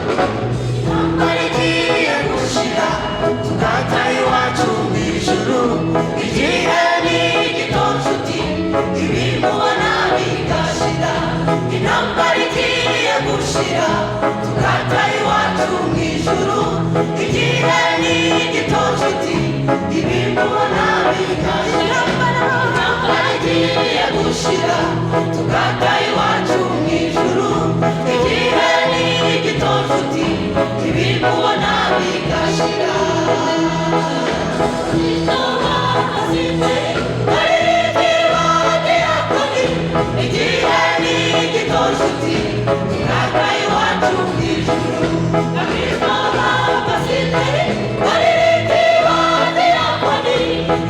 Intambara igiye gushira, tugataha iwacu mu ijuru. Igihe ni gito nshuti, ibi mubona bigashira. Intambara igiye gushira, tugataha iwacu mu ijuru. Igihe ni gito nshuti, ibi mubona bigashira. Intambara igiye gushira, tugataha iwacu mu ijuru. Igihe ni gito nshuti, ibi mubona bigashira. Igihe ni gito nshuti, tugataha iwacu mu ijuru.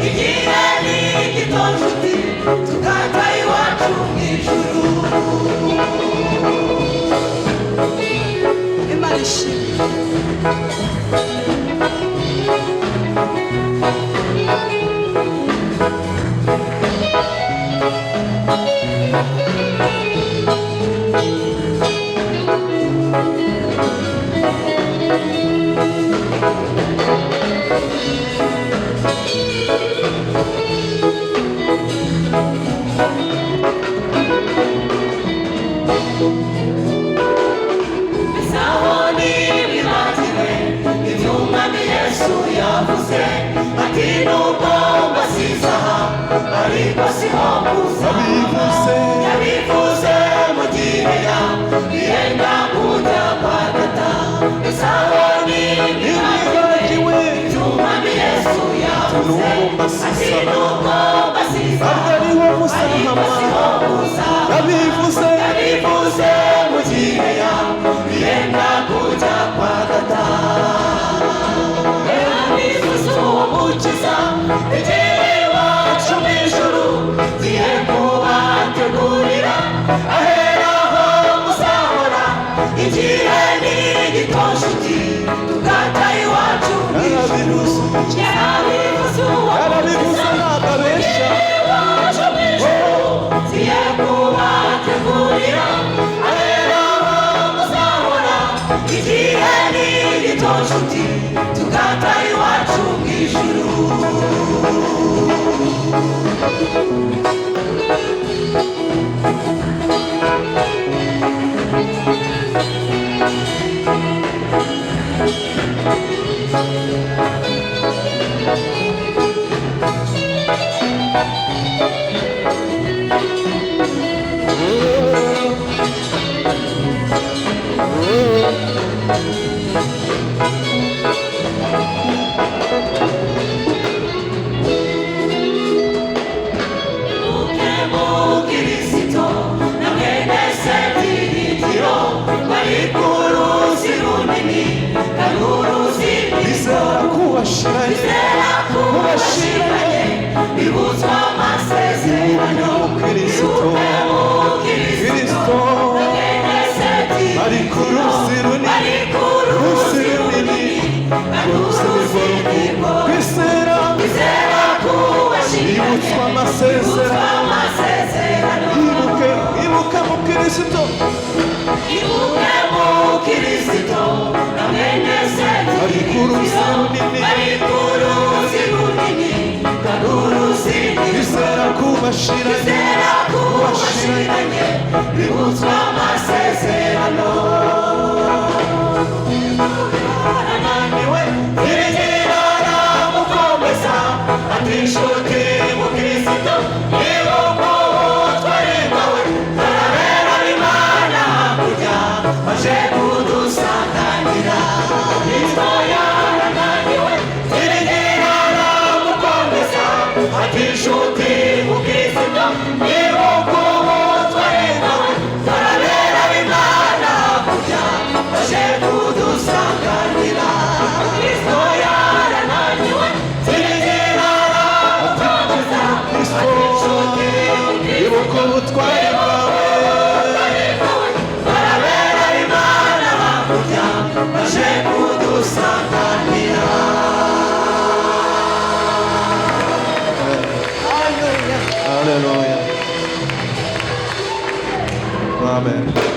Igihe ni gito nshuti, tugataha iwacu mu ijuru. Imana ishimwe. Aho ntibibagiwe iby'Umwami Yesu yavuze, ati: "Nubwo mbasize aha, ariko siho muzaba." Yabivuze. Yabivuze mu gihe yenda kujya kwa Data. Mbese aho ntibibagiwe Ntibibagiwe. iby'Umwami Yesu yavuze, Nubwo mbasize ati: aha, "Nubwo mbasize aha, ariko ariho ariko muzahama." siho muzaba." Yabivuze. Yabivuze mu gihe yenda kujya kwa Data. Yabivuze uwo Mukiza igihe iwacu mu ijuru, giye kubategurira ahera ho muzahora. Igihe ni gito nshuti, tugataha iwacu mu ijuru. Yarabivuze. Yabivuze uwo Yarabivuze. Mukiza Ntabwo abesha. iwacu mu ijuru, giye kubategurira ahera ho muzahora. Igihe ni gito nshuti, tugataha iwacu mu ijuru. Kirisito na mwene se Byiringiro bari ku ruzi runini kandi uruzi Bizera kubashiranye. Bizera kubashiranye, bibutswa amasezerano. Kristo. Kirisito Kristo na mwene se ari ku Byiringiro ruzi runini, bari ku ruzi ruzi runini, runini kandi uruzi uruzi nirwo nirwo kwizera. Bizera kubashiranye, Bibutswa bibutswa amasezerano. amasezerano. Ibuke, ibuke mu Kirisito. Ibuke mu Kirisito na mwene se Ari ku ruzi runini. Bari ku ruzi runini kandi uruzi nirwo Bizera kubashiranye. Bizera kubashiranye, bibutswa amasezerano. Ananiwe Byiringiro aramukomeza ati: "Inshuti mu Kirisito, niba uko ubutwari bwawe, barabera Imana hakurya baje kudusanganira." Kristo yarananiwe, Byiringiro aramukomeza ati: "Inshuti mu Kirisito, niba uko ubutwari bwawe, barabera Imana." Haleluya, amen.